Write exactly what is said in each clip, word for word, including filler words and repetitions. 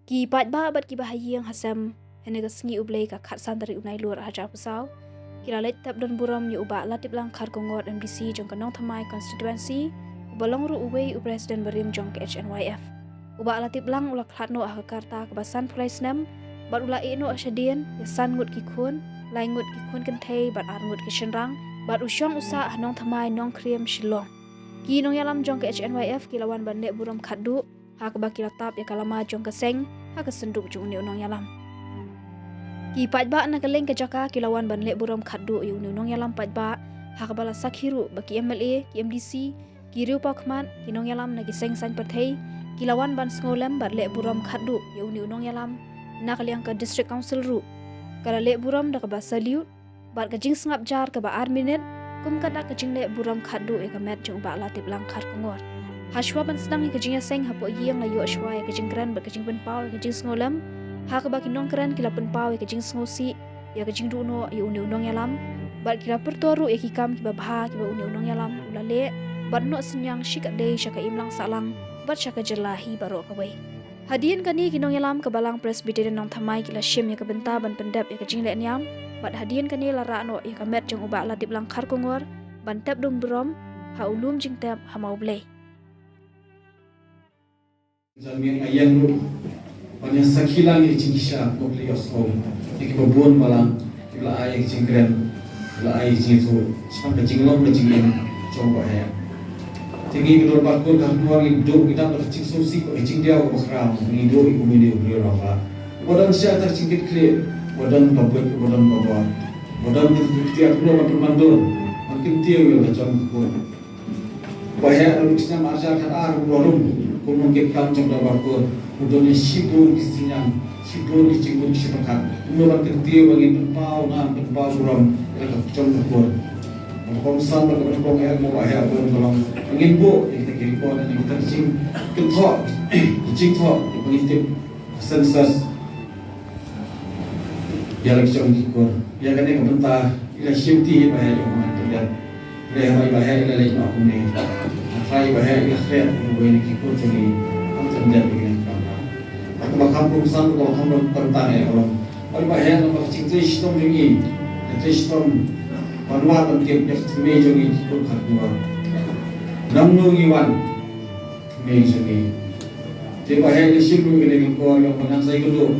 Ki paidbah bad kiba ha ïing ha sem, ha kane ka sngi U Blei ka khatsan tarik u Nailur arhajar arphew saw, ki la leit tep don burom ïa u Bah Latiplang Kharkongor, M D C jong ka Nongthymmai constituency, uba long ruh uwei u president barim jong ka H N Y F. U Bah Latiplang u la khlad noh ha ka rta kaba sanphew lai snem, bad u la ïeh noh shadien ïa san ngut ki khun, lai ngut ki khun kynthei bad ar ngut ki shynrang, bad u shong u sah ha Nongthymmai Nongkriem Shillong. Ki nongïalam jong ka H N Y F ki la wan ban leh burom khatduh, ha kaba ki la tap ïa ka lama jong ka seng ha ka synduk jong une u nongïalam. Ki paidbah na ka liang ka jaka ki la wan ban leh burom khatduh ïa une u nongïalam paidbah, ha kaba la sakhi ruh ba ki M L A, ki M D C, ki riewpawkhmat, ki nongïalam na ki seng saiñ pyrthei, ki la wan ban sngewlem bad leh burom khatduh ïa une u nongïalam. Na ka liang ka District Council ruh ka la leh burom da kaba salute bad ka jingsngap jar kaba ar minit, kum ka dak ka jingleh burom khatduh ïa ka met jong u Bah Latiplang Kharkongor. Hashwa ban sdang ïa ka jingïaseng hapoh ïing la ïoh shwa ïa ka jingkren bad ka jingpynpaw ïa ka jingsngewlem, ha kaba ki nongkren ki la pynpaw ïa ka jingsngewsih ïa ka jingduh noh ïa une u nongïalam, bad ki la pyrto ruh ïa ki kam kiba bha kiba une u nongïalam u la leh, bad noh synñiang shikatdei sha ka imlang sahlang bad sha ka jylla hi baroh kawei. Hadien kane ki nongïalam ka Balang Presbyterian Nongthymmai ki la shim ïa ka bynta ban pyndep ïa ka jingleh niam, bad hadien kane la rah noh ïa ka met jong u Bah Latiplang Kharkongor ban tep don burom ha u lum jingtep ha Mawblei. Jan miet nga ïeng ruh ban ïa sakhi lang ïa ka jingshisha, ko Blei ïohsngew ïa kiba bun balang kiba la ai ïa ka jingkren, kiba la ai ïa ka jingïathuh shaphang ka jinglong ka jingim jong u Bah Heh. Te ngi ka dorbar kur Kharkongor ngi duh ngi dap da ka jingsngewsih bad ka jingdiaw kaba khraw, ngi duh ïa u mane u briew rangbah uba don sha ka jingkitkhlieh, uba don ka buit, uba don ka bor, uba don ka tiar ban pynmyndur ban kyntiew ïa la ka jong ka kur. Bah Heh, naduh snem arhajar khatar u la rung kum u nongkit kam jong ka dorbar kur, u don ïa shibun ki synñiang, shibun ki jingmut shi pyrkhat. Kumno ban kyntiew ba ngin pynpaw nam, pynpaw burom ïa la ka jong ka kur. Bad kongsan bad ka bynta kong eh mo Bah Heh, bun ka long ba ngin buh ïa kita ki record, ïa kita ki jingkynthoh, ki jingthoh ba ngin tip census. Ïa la ki jong ki kur. Ïa kane ka bynta i la shim ti hi Bah Heh ïa u man pyndiat. Hynrei haba i Bah Heh i la leit noh kumne, hynrei i Bah Heh i la khreh ïa uwei na ki kur jong ngi ban pyndiat ïa kane ka kam. Haba kham kongsan, haba kham kongsan ïa ka long, i Bah Heh, namar ka jingtrei shitom jong ngi, ka trei shitom ban wad ban tip ïa ka thymmei jong ngi ki kur Kharkongor. Nangno ngi wan, thymmei jong ngi. Te Bah Heh i la shim ruh ïa kane ka lyngkor, ïa u ban nang sa ïakynduh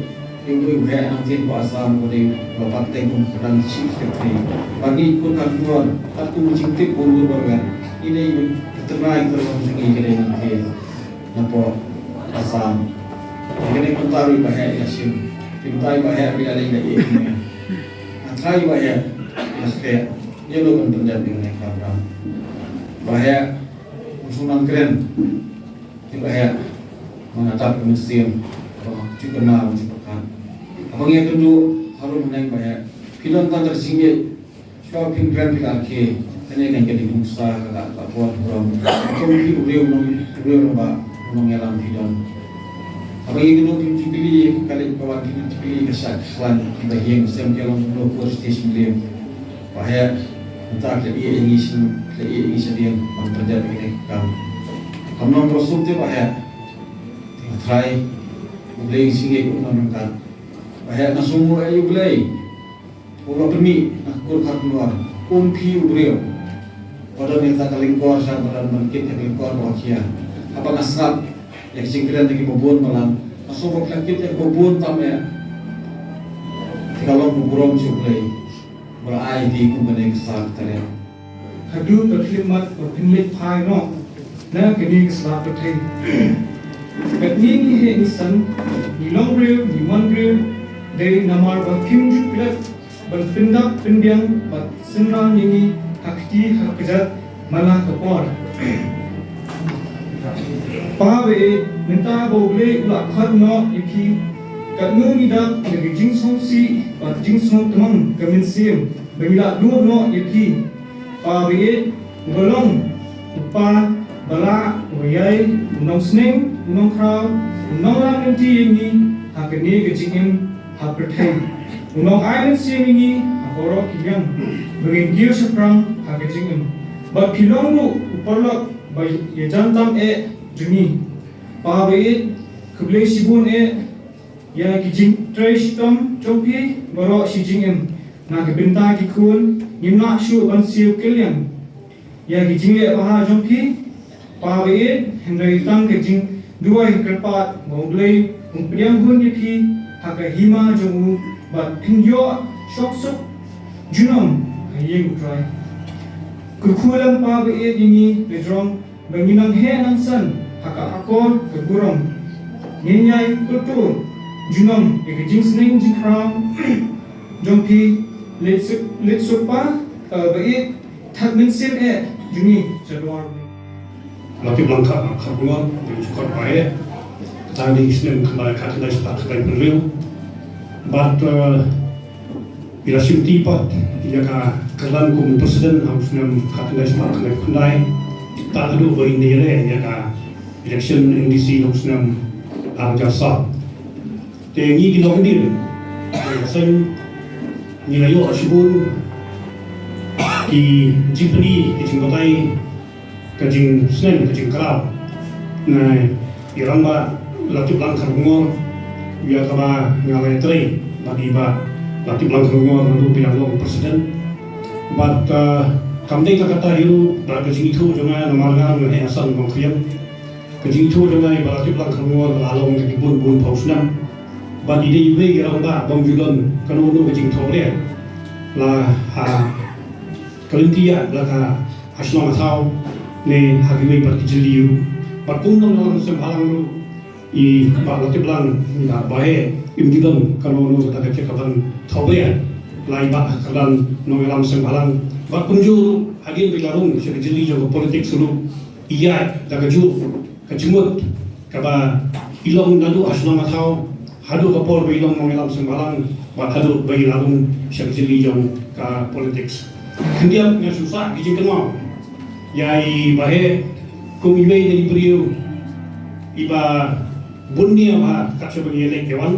ïa u Bah Heh Nangtien Bah Assam, uba dei uba pat teng kum u Khadar Chief Secretary. Bad ngi ki kur Kharkongor, katkum ka jingtip bun bun baroh, ngi dei ka tynrai ka tyrlong jong ngi ka dei Nangtien napoh Assam. Ïa kane ka bynta ruh i Bah Heh i la shim. Te mynta i Bah Heh i la leit, i la ïeh kumne. Hynrei i Bah Heh i la khreh ïa u ban pyndep ïa kane ka program. Bah Heh, u shu nang kren. Te Bah Heh, ma nga dap ka mynsiem ba nga ju kynmaw, nga ju pyrkhat. Haba ngi ïakynduh harum haneng Bah Heh, phi don tang da ka jingïeit. Shuwa phin kren phi la rakhe, kane kan ka dei nuksa ka la, la bor burom. Kum phi u briew nong, u briew nong ba, nongïalam phi don. Haba ngi ïakynduh phin ju kylli, ka leit ka wan, phin ju kylli ka shah ka khlan, kiba ïeng sem ki long kumno, ko station lem. Bah Heh, mynta ki la ïeh ïa ngi sha, ki la ïeh ïa ngi shadien ban pyndep ïa kane ka kam. Kam long ba suk te Bah Heh. Te nga tharai U Blei, sngewbha um nang ryngkat. Bah Heh, nga sngewnguh ïa U Blei uba la pynmih na ka kur Kharkongor kum phi u briew uba don ïa kata ka lyngkor, sha ba don ban kit ïa ka lyngkor kaba khia. Haba nga sngap ïa ka jingkren na kiba bun balang, nga sngew ba phi la kit ïa kiba bun tam eh. Te ka long ka burom sha U Blei ba la ai ïa phi kum kane ka sar ka talent. Haduh ka khyllipmat ba phin leit phai noh na kane ka sla pyrthei. Katne ngi heh ngi san, ngi long briew, ngi man briew, dei namar ba phim ju klet ban pyndap pynbiang bad synran ïa ngi ha kti ha kjat man la ka por. Pa ba ïeit, mynta ba U Blei u la khot noh ïa phi, katno ngi dap na ka jingsngewsih bad jingsngewtymmen ka mynsiem ba ngi la duh noh ïa phi. Pa ba ïeit, uba long u pa ba lah, uba ïai, u nongsneng, u nongkhraw, u nonglad lynti ïa ngi ha kane ka jingim ha pyrthei. U nongai mynsiem ïa ngi ha baroh ki liang ba ngin kiew shaphrang ha ka jingim. Bad phi long ruh u paralok ba ïajan tam eh jong ngi. Pa ba ïeit, khublei shibun eh Ïa ki jingtrei shitom jong phi baroh shi jingim na ka bynta ki khun, ngim lah shuh ban siew kylliang ïa ki jingleh bha jong phi. Pa ba ïeit, hynrei tang ka jingduwai kyrpad ba U Blei un pdiang hun ïa phi ha ka hima jong u bad phin ïoh shong suk junom ha ïing U Trai. Kyrkhu lem pa ba ïeit ïa ngi, la jrong ba ngin nang heh nang san ha ka akor ka burom. Ngin ïai kyrkhu junom ïa ka jingsneng jingkhraw jong phi. Leit suk, leit suk pa, eh, ba ïeit, thad mynsiem eh jong ngi sha dwar. La tip lang ka, ka bungor, jong ka ba ïeit. Tang dei snem khyndai, khyndai spah khyndai phew hynriew. Bad, eh, Phi la shim ti pat ïa ka kyrdan kum president ha u snem khatkhyndai spah khyndai phew khyndai. Tad haduh ba ngin ïaleh ïa ka election M D C ha u snem ar hajar saw. Te ngi ki longdien, ngi la ïoh shibun ki jingpyni, ki jingbatai, ka jingsneng, ka jingkraw na i Rangbah Latiplang Kharbungor, ïa kaba nga la ïatrei bad i Bah Latiplang Kharbungor naduh ba i dang long president. Bad, ah, kam dei tang kata hi ruh, bad ka jingithuh jong nga namar nga ruh nga heh san nongkhriam. Ka jingithuh jong nga i Bah Latiplang Kharbungor la long da ki bun bun phew snem. Bad i dei iwei i rangbah bym ju don kano kano ka jingthohriat la ha ka lynti ïa la ka ha shnong ha thaw ne ha kiwei pat ki jylliew ruh. Bad kum nongïalam seng bhalang ruh i Bah Latiplang, i Bah Bahe, im ju don kano kano kata ka jaka ban thohbria la i Bah ha kyrdan nongïalam seng bhalang. Bad kumjuh ruh hadien ba i la rung sha ka jylli jong ka politics ruh i ïaid da kajuh ka jingmut kaba i long naduh ha shnong ha thaw haduh ka por ba i long nongïalam seng bhalang bad haduh ba i la rung sha ka jylli jong ka politics. Khyndiat nga shu sah ki jingkynmaw ïa i Bahe kum iwei na ki briew iba bun nia bha kat shaba ngi leit ïa wan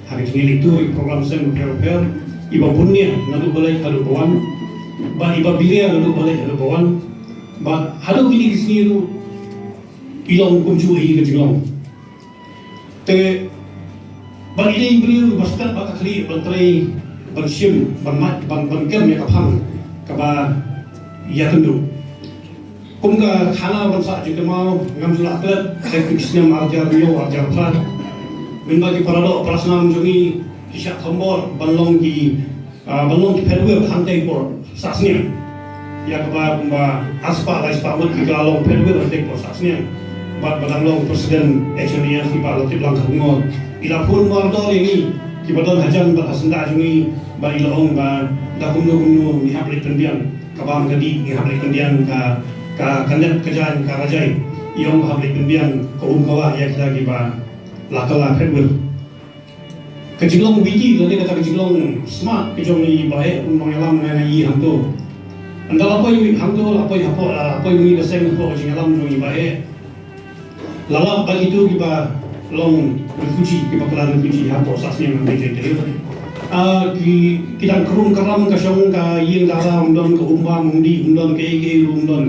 ha ka jingïaleit tur ïa ki program seng bapher bapher, iba bun nia naduh ba leit haduh ba wan bad iba biria naduh ba leit haduh ba wan. Bad haduh kine ki sngi ruh i long kumjuh hi ka jinglong. Te bad i dei i briew ba stad bad ka khlieh ban trei, ban shim, ban mad, ban, ban kem ïa ka phang kaba ïakynduh. Kum ka khana ban sah jingkynmaw ngam ju lah klet, ka dei ka snem ar hajar hynñiew ar hajar phra. Mynba ki paradoh parasnam jong ngi ki shah thombor ban long ki Ah, ban long ki phet wir hangtei por sah sniang. Ïa kaba kumba arspah laispah ngut ki la long phet wir hangtei por sah sniang. Bad ba dang long president H N A F i Bah Latiplang Kharbungor, i la phone mardor ïa ngi kiba don hajan bad ha syndah jong ngi, bad i la ong ba da kumno kumno ngi hap leit pynbiang, ka bam ka dih ngi hap leit pynbiang, ka, ka, ka net ka jaiñ ka rajai, i ong ba hap leit pynbiang ka um ka wah ïa kita kiba la kylla phet wir. Ka jinglong witi lane kata ka jinglong smart ka jong i Bahe kum nongïalam nga nga i hangto. Ynda la poi hangto, la poi hapoh, la poi mynta ka seng hapoh ka jingïalam jong i Bahe. La lap ba kito kiba long refugee, kiba kylla refugee hapoh sah sniang hangtei jong i Tahill. Ah, ki, ki dang krum kram ka shong, ka ïing dara um don, ka um bam um dih um don, kaei kaei ruh um don.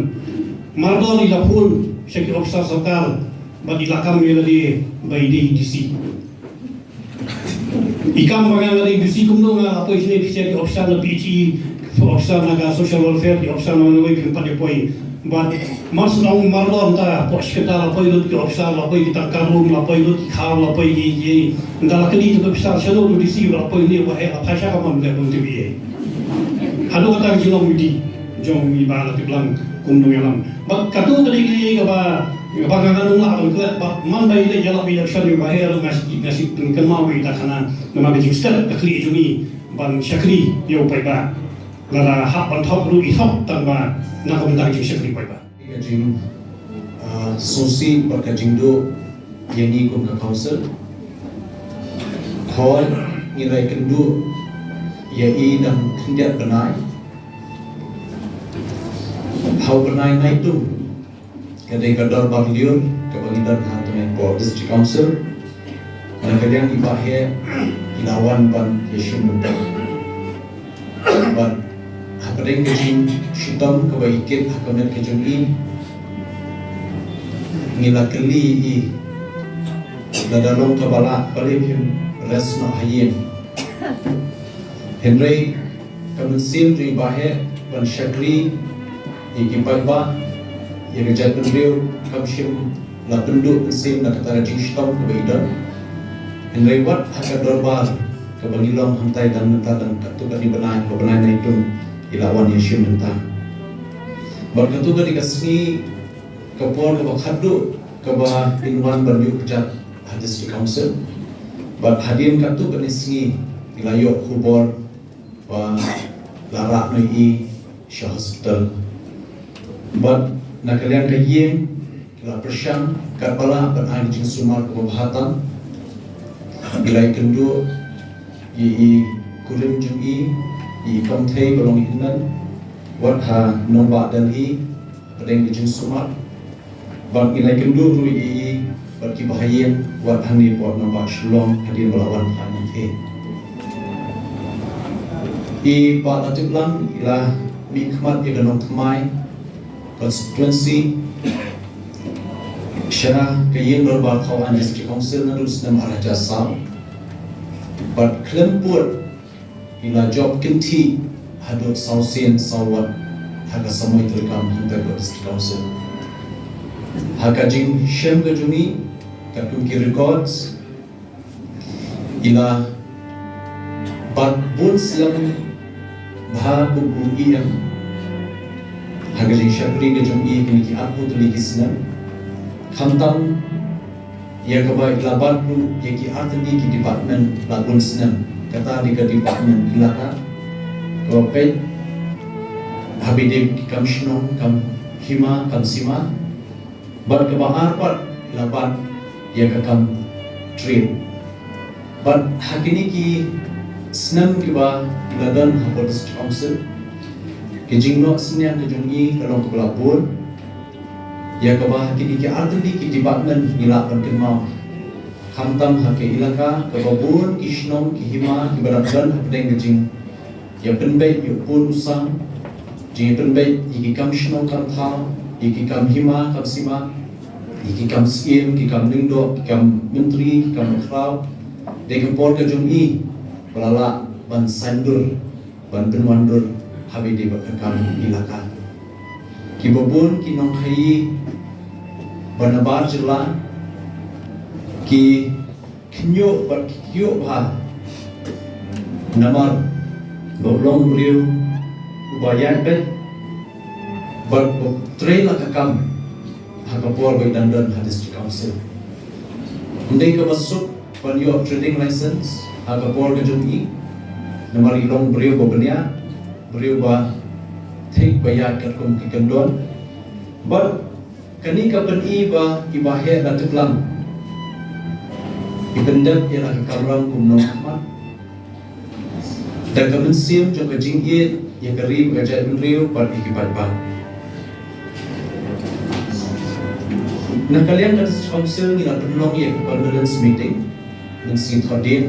Mardor i la phone sha ki ophisar sorkar bad i la kam ïa lade ba i dei D C. I kam ba nga nga dei D C kumno nga la poi shane, phi sha ki ophisar na P H E, ophisar na ka social welfare, ki ophisar na wei wei, phim pat ïa poi. Bad mar shu ong mardor, mynta hapoh shi katta la poi lut ki ophisar, la poi ki tang ka rum, la poi lut ki khaw, la poi ki, ki, mynta la kylli ki ophisar shano u D C ba la poi ne ba heh, la phai sha ka mon ne bun T V A. Haduh kata ka jinglong witi jong i Bah Latiplang kum nongïalam. Bad kato ka dei kaba, kaba nga nang lah ban klet, bad man ba i leit ïalap election ïa u Bahe ruh nga shu, nga shu pynkynmaw ïa ita khana namar ka jingstet ka khlieh jong ngi ban shakri ïa u paidbah. Lada hap ban thok ruh i thok tang ba na ka bynta ka jingshakri paidbah. Ka jing, ah, sngewsih bad ka jingduh ïa ngi kum ka council. Hooid, ngi la ïakynduh ïa i dang khyndiat bnai. Ha u bnai Naitung, ka dei ka dorbar lyiur kaba ngi don ha Tymmen Por District Council. Na ka liang i Bahe i la wan ban ïashim bynta. Bad hapdeng ka jingshitom kaba i kit ha ka met ka jong i, ngi la kylli i, lada long kaba lah, balei phim Rest noh ha ïing. Hynrei ka mynsiem jong i Bah Heh ban shakri ïa ki paidbah, ïa ka jaitbynriew, kam shym la pynduh mynsiem na kata ka jingshitom kaba i don. Hynrei wat ha ka dorbar kaba ngi long hangtai, dang mynta dang katto katne bnai, ka bnai Naitung i la wan ïashim bynta. Bad katto katne ka sngi, ka por kaba khatduh kaba in wan ban ïuh kjat ha District Council. Bad hadien katto katne sngi, i la ïoh khubor ba la rah noh ïa i sha hospital. Bad na ka liang ka ïing, ki la pyrshang katba lah ban ai ka jingsumar kaba bha tam. Ki la ïakynduh ïa i kurim jong i, ïa i kongthei ba long i hynmen, wat ha nongbah Delhi, hapdeng ka jingsumar. Bad ngi la ïakynduh ruh ïa i bad kiba ha ïing, wat hangne hapoh nongbah Shillong, hadien ba la wan phai na pdeng. I Bah Latiplang i la mihkhmat ïa ka Nongthymmai constituency sha ka ïing dorbar thaw aiñ District Council naduh snem ar hajar saw. Bad khlem pud i la jop kynthih haduh saw sien saw wat ha ka samoi treikam hangta ha District Council. Ha ka jingshem ka jong i, katkum ki records, i la bat bun snem bha kum u E M. Ha ka jingshakri ka jong i kine ki arphew tylli ki snem, khamtam ïa kaba i la bat ruh ïa ki artylli ki department la bun snem. Kata dei ka department Elaka, kaba peit ha ba ïadei ki kam shnong, kam hima, kam sima. Bad kaba ar pat i la bat ïa ka kam trade. Bad ha kine ki snem kiba i la don hapoh District Council, ka jingnoh synñiang ka jong i ka long kaba la bun. Ïa kaba ha kine ki artylli ki department ngi lah ban kynmaw, khamtam ha ka Elaka, kaba bun ki shnong, ki hima kiba dang don hapdeng ka jingïapynbeit ïa u pun u sam, jingïapynbeit ïa ki kam shnong kam thaw, ïa ki kam hima kam sima, ïa ki kam syiem, ki kam lyngdoh, ki kam myntri, ki kam khraw. Dei ka por ka jong i ba la lah ban saiñdur, ban pynwandur ha ba ïadei bad ka kam Elaka. Kiba bun ki nongkhaïi ba nabar jylla ki khynñiuh bad ki kyiuh bha namar ba u long u briew uba ïaid beit bad ba trei la ka kam ha ka por ba i dang don ha District Council. Ym dei kaba suk ban ïoh trading license ha ka por ka jong i, namar i long briew ba bniah, briew ba thik ba ïaid katkum ki kyndon. Bad kane ka pyni ba i Bah Heh Latiplang i pyndep ïa la ka kamram kum nongkhmat da ka mynsiem jong ka jingïeit ïa ka ri bad ka jaitbynriew bad ïa ki paidbah. Na ka liang ka District Council ngi la pynlong ïa ka condolence meeting mynshuwa hadien.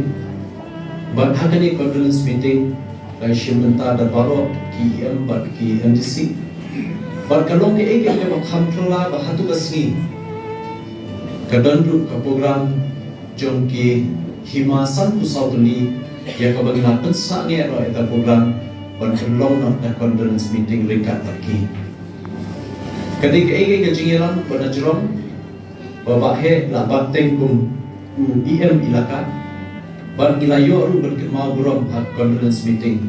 Bad ha kane ka condolence meeting la ïashim bynta da baroh ki E M bad ki M D C. Bad ka long kaei kaei kaba kham phylla ba haduh ka sngi ka don ruh ka program jong ki hima sanphew saw tylli, ïa kaba ngi la pynsangeh noh ïa ka program ban pynlong noh da ka condolence meeting ryngkat bad ki. Ka dei kaei kaei ka jingïalam ba na jrong ba Bah Heh la bat teng kum u E M Elaka, bad ngi la ïoh ruh ban kynmaw burom ha ka condolence meeting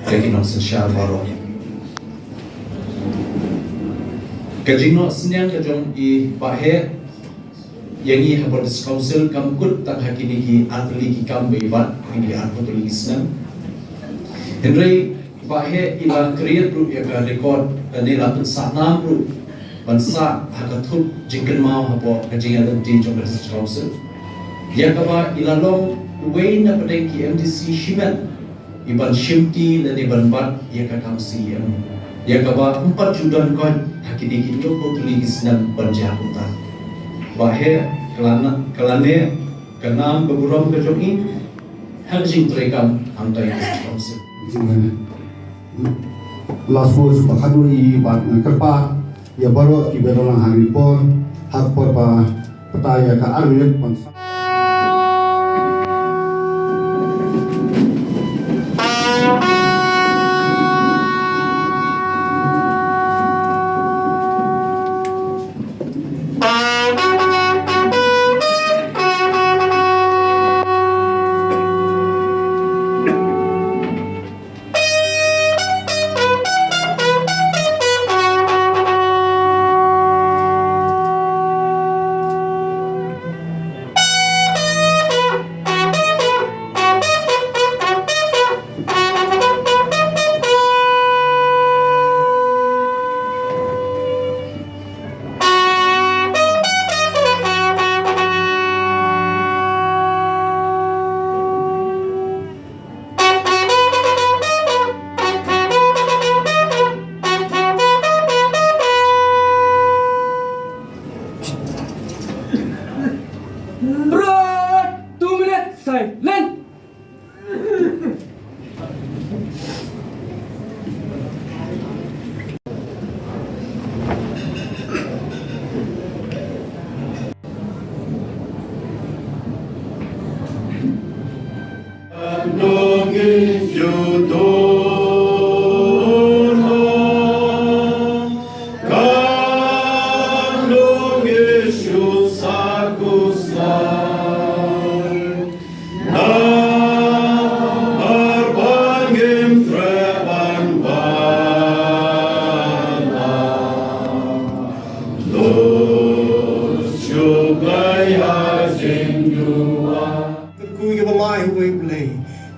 da ki nongsynshar baroh. Ka jingnoh synñiang ka jong i Bah Heh ïa ngi hapoh District Council kam kut tang ha kine ki artylli ki kam ba i bat, kine ki arphew tylli ki snem. Hynrei Bah Heh i la create ruh ïa ka record, lane la pynsah nam ruh ban sah ha ka thup jingkynmaw hapoh ka jingïaid lynti jong ka District Council, ïa kaba i la long uwei na pdeng ki M D C shimet i ban shimti lane ban bat ïa ka kam C E M, ïa kaba ym pat ju don koit ha kine ki hynñiewphew tylli ki snem ban jia kumta. Bah Heh, ka la na-, ka la neh ka nam ka burom ka jong i ha ka jingtrei kam hangtai ha District Council. Last words ba khadduh i Bah, nga kyrpad ïa baroh kiba don lang ha kane ka por, ha ka por ba pynta ïa ka ar minit ban sa-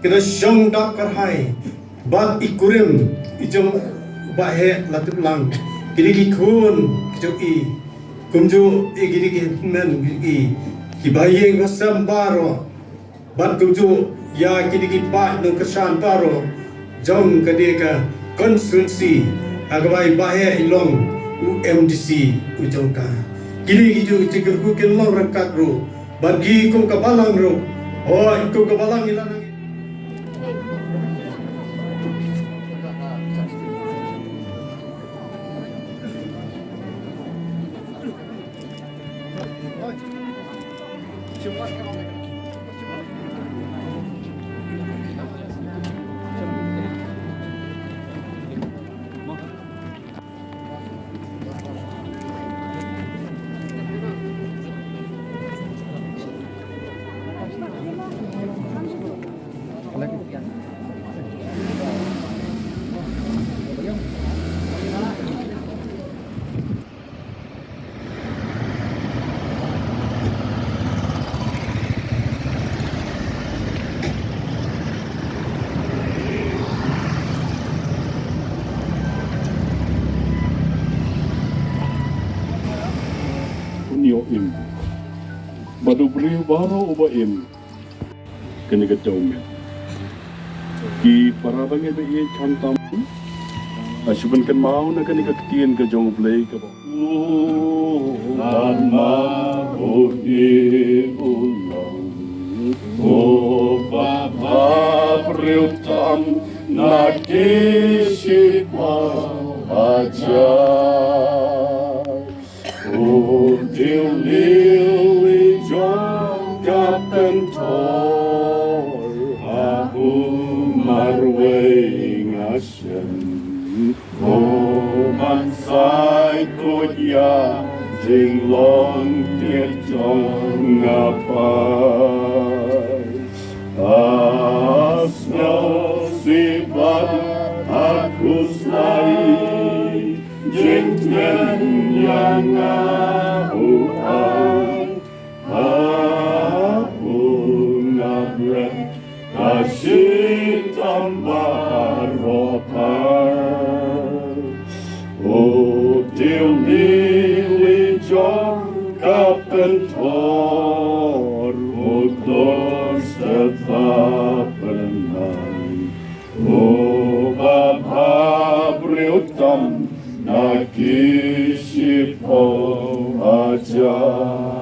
Kine shong dap kyrhai bad i kurim i jong u Bah Heh Latiplang. Kine ki khun ki jong i, kumjuh i kine ki hynmen ki jong i, ki bahaïing bahasem baroh. Bad kumjuh ïa kine ki paid nongkyrshan baroh jong kane ka constituency ha kaba i Bah Heh i long u M D C u jong ka. Kine ki jong ki jingkyrkhu kin long ryngkat ruh bad ngi kum ka balang ruh. Hooid, kum ka balang ngi la nang Un ïoh im. Bad u briew baroh uba im. Kane ka dewmet. Ki para bangeit ba ïeit, khamtam, ah, shu pynkynmaw na kane ka ktien ka jong U Blei kaba. Tang ma u hi u long, uba bha briew tam na ki shiphew hajar. U dei u lili jong ka pynthor, ha u marwei nga shem. U ban sai khuid ïa jinglong tied jong nga pat. Ha sngewsih bad ha khuslai, jingtngen ïa nga u ai. Ha u nga bret, ha shitom baroh pat. U dei u lili jong ka pynthor, u dur stad ba pynman. Uba bha briew tam na ki shiphew hajar.